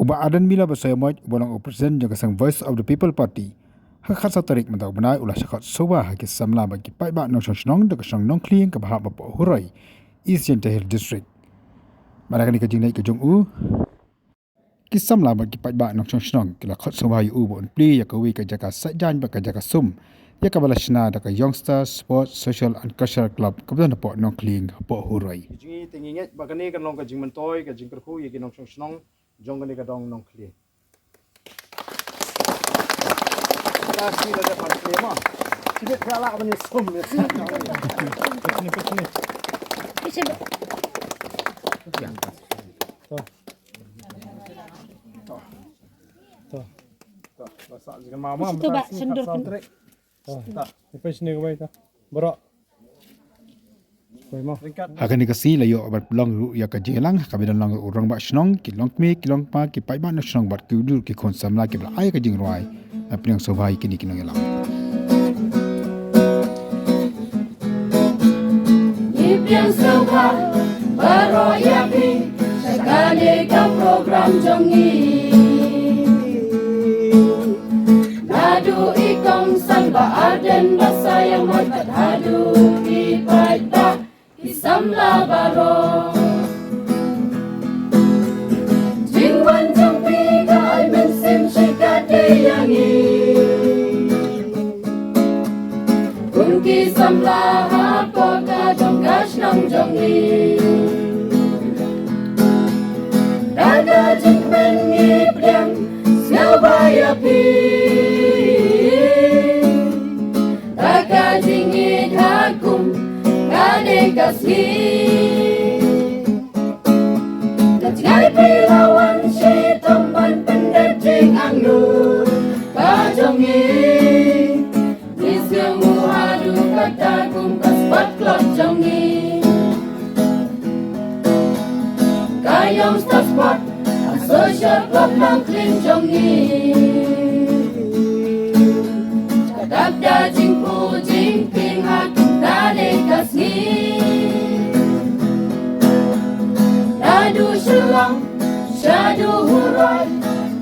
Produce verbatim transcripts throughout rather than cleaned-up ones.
U Bah Ardent Miller Basaiawmoit, uba long u President jong ka seng Voice of the People Party, ha ka khatsaw tarik mynta u bnai u la shah khot sngewbha ha ki samla bad ki paidbah nongshong shnong da ka shnong Nongkhlieng kaba hap hapoh Huroi, East Jaintia Hills District. Bad ha kane ka jingleit ka jong u, ki samla bad ki paidbah nongshong shnong ki la khot sngewbha ïa u ba un plie ïa kawei ka jaka saitjaiñ bad ka jaka sum ïa kaba la shna da ka Youngster Sports Social and Cultural Club kaba don hapoh Nongkhlieng hapoh Huroi. Jong ngi te ngi ngeit ba kane kan long ka jingmyntoi, ka jingkyrkhu ïa ki nongshong shnong jong kane ka dong Nongkhlieng. Ka shi da ka pan kle ma. Shi bit ka la ban ïa sum ïa si. To. To. To. To. Ba sa ji kan ma ma. Ba sa ji kan ma. To. Ta. Ipe sini ka bai ta. Bro. Ha kane ka sngi la ïoh ban pynlong ruh ïa ka jingïalang ha kaba ïadon lang u rangbah shnong, ki longkmie, ki longkpa, ki paidbah nongshong shnong bad ki dur ki khun samla kiba la ai ka jingrwai. Ngi pdiang sngewbha ïa kine ki nongïalam. Ngi pdiang sngewbha baroh ïa phi sha kane ka program jong ngi. Naduh i kongsan Bah Ardent Basaiawmoit bad haduh ki paidbah, ki samla baroh. Jingwan jong phi ka ai mynsiem shai kata ïa ngi. Kum ki samla hapoh ka dong ka shnong jong ngi. Da ka jingkmen ngi pdiang sngewbha ïa phi. Da ka jingïeit ha kum kane ka sngi. Ka jngai phi la wan shitom ban pyndep jingangnud ka jong ngi. Ngi sngew nguh haduh katta kum ka sport club jong ngi. Ka Youngster Sport and Social Club Nongkhlieng jong ngi. Ka dap da jingpur jingpdiang ha kum kane ka sngi. Naduh Shillong shaduh Huroi,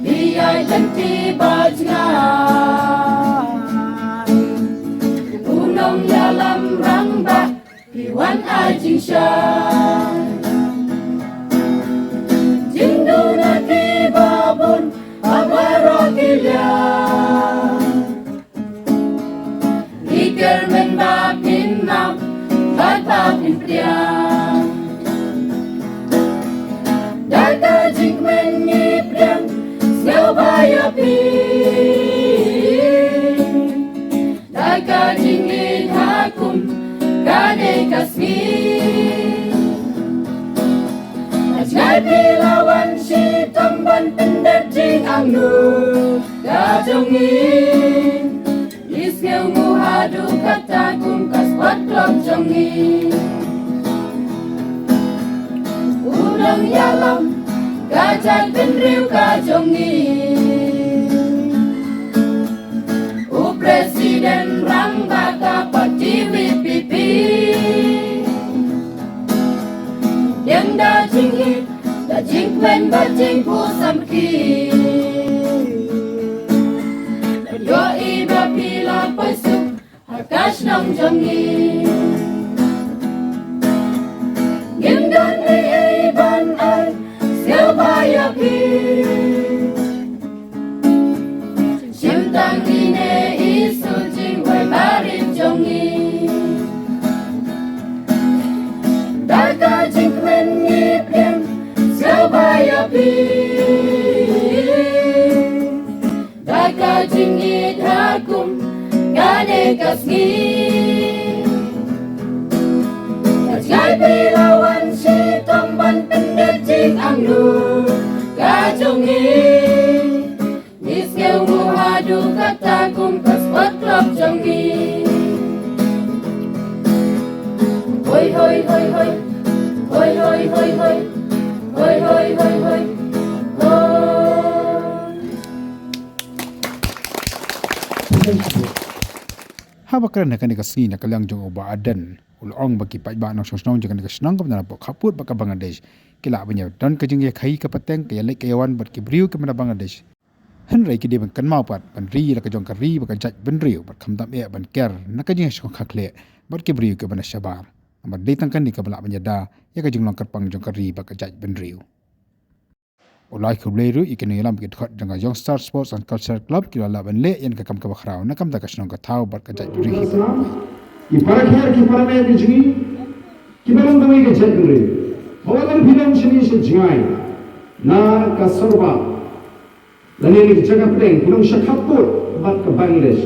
phi ïai lynti ba jngai. U nongïalam rangbah, phi wan ai jingshai. Jingduna kiba bun ha baroh ki liang. Ngi kyrmen ba phin map bad ba phin pdiang. Da ka jingkmen ngi pdiang sngewbha ïa phi. Da ka jingïeit ha kum kane ka sngi. Ka jngai phi la wan shitom ban pyndep jingangnud ka jong ngi. Ngi sngew nguh haduh katta kum ka sport club jong ngi. U nongïalam ka jaitbynriew ka jong ngi. U president rangbah ka party V P P. Pdiang da jingïeit, da jingkmen bad jingpyrshang ki. Ïohi ba phi la poi suk ha ka shnong jong ngi. Ngim don ei ei ban ai sngewbha ïa phi. Shim tang ine i sur jingwai barit jong ngi. Da ka jingkmen ngi pdiang sngewbha ïa phi. Da ka jingïeit ha kum kane ka sngi. Ka jngai phi la wan shitom ban pyndep jingangnud ka jong ngi. Ngi sngew nguh haduh katta kum ka sport club jong ngi. Hoi, hoi, hoi, hoi. Hoi, hoi, hoi, hoi. Hoi, hoi, hoi, hoi. Hoi. Haba kren ha kane ka sngi na ka liang jong u Bah Ardent, u la ong ba ki paidbah nongshong shnong jong kane ka shnong kaba na pdeng khappud bad ka Bangladesh ki lah ban ïa don ka jingïakhaïi ka pateng, ka ïaleit ka ïawan bad ki briew kiba na Bangladesh. Hynrei ki dei ban kynmaw pat ban ri la ka jong ka ri bad ka jaitbynriew bad khamtam eh ban ker na ka jingïashong khakhleh bad ki briew kiba na shabar. Namar dei tang kane kaba lah ban ïada ïa ka jinglong kyrpang jong ka ri bad ka jaitbynriew. U la ai khublei ruh ïa ki nongïalam ki dkhot jong ka Young Star Sports and Culture Club kiba la lah ban leh ïa ka kam kaba khraw na ka bynta ka shnong ka thaw bad ka jaitbynriew. Ki para kher ki para meh ki jong ngi kiba long dawei ka jaitbynriew, ba wat la phi long shane sha jngai na ka Sorbah lane na ki jaka pdeng, phi long sha khappud bad ka Bangladesh.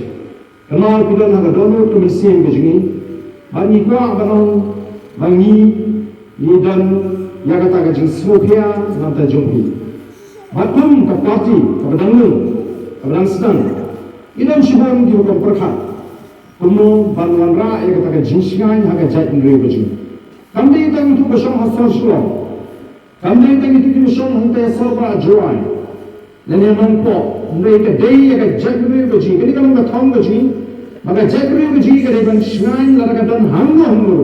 Kynmaw phi don ha ka dohnud ka mynsiem ka jong ngi, bad ngi kwah ban ong ba ngi, ngi don ïa kata ka jingsngewkhia na bynta jong phi. Bad kum ka party kaba dang nang, kaba dang sdang, ngi don shibun ki rukom pyrkhat kumno ban wanrah ïa kata ka jingshngaiñ ha ka jaitbynriew ka jong ngi. Kam dei tang ïa kito kiba shong ha sor Shillong, kam dei tang ïa kito kiba shong hangta ha Sorbah Jowai, lane Nongpoh, hynrei ka dei ïa ka jaitbynriew ka jong ngi. Kane ka long ka thong ka jong ngi, ba ka jaitbynriew ka jong ngi ka dei ban shngaiñ lada ka don hangno hangno.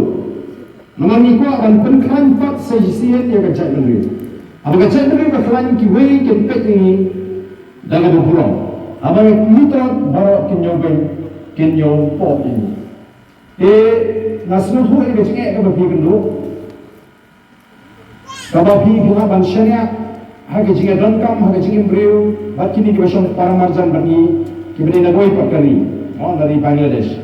Namar ngi kwah ban pynkhlaiñ pat sa shisien ïa ka jaitbynriew. Haba ka jaitbynriew ka khlaiñ, kiwei kin peit ïa ngi da kaba burom. Haba ngi ïeit, baroh kin ïoh beiñ, kin ïoh poh ïa ngi. Te nga sngewthuh ïa ka jingeh kaba phi kynduh, kaba phi, phi hap ban shaniah ha ka jingïadonkam, ha ka jingim briew bad kine kiba shong para marjan bad ngi, kiba dei na kawei pat ka ri, oh, na ri Bangladesh.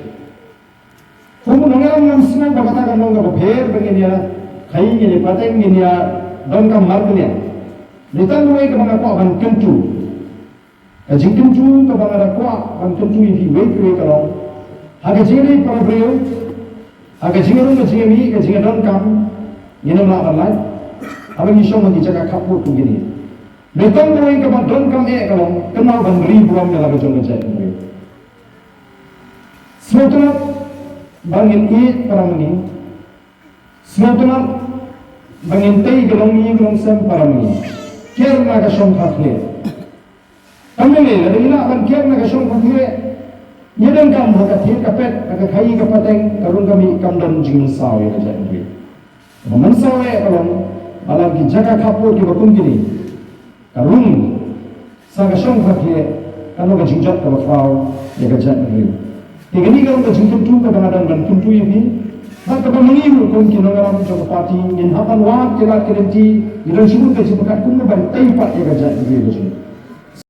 Kum u nongïalam ngam sngew ba kata ka long kaba pher ba ngin ïakhaïi, ngin ïapateng, ngin ïadonkam markylliang. Hynrei tang kawei kaba nga kwah ban kyntu. Ka jingkyntu kaba nga da kwah ban kyntu ïa phi uwei pa uwei ka long, ha ka jingïadei para briew, ha ka jingïarung, ka jingïamih, ka jingïadonkam, ngin ym lah ban lait haba ngi shong ha ki jaka khappud kum kine. Hynrei tang kawei kaba donkam eh ka long, kynmaw ban ri burom ïa la ka jong ka jaitbynriew. Sngewtynnat ba ngin ïeit para ma ngi. Sngewtynnat ba ngin tei ka longïing longsem para ma ngi. Kiar na ka shong khakhleh. Kam lei lei, lada ngi lah ban kiar na ka shong khakhleh, ngi donkam ha ka thied ka pet, ha ka khaïi ka pateng, ka rung ka mih, kam don jingmynsaw ïa ka jaitbynriew. Kaba mynsaw eh ka long ba la ki jaka khappud kiba kum kine, ka rung sa ka shong khakhleh, ka long ka jingjot kaba khraw ïa ka jaitbynriew. Te kane ka long ka jingkyntu kaba nga don ban kyntu ïa phi. Bad kaba ma ngi ruh kum ki nongïalam jong ka party ngin hap ban wad ïa lad ki lynti, ngi don shibun ka jingpyrkhat kumno ban tei pat ïa ka jaitbynriew ka jong ngi.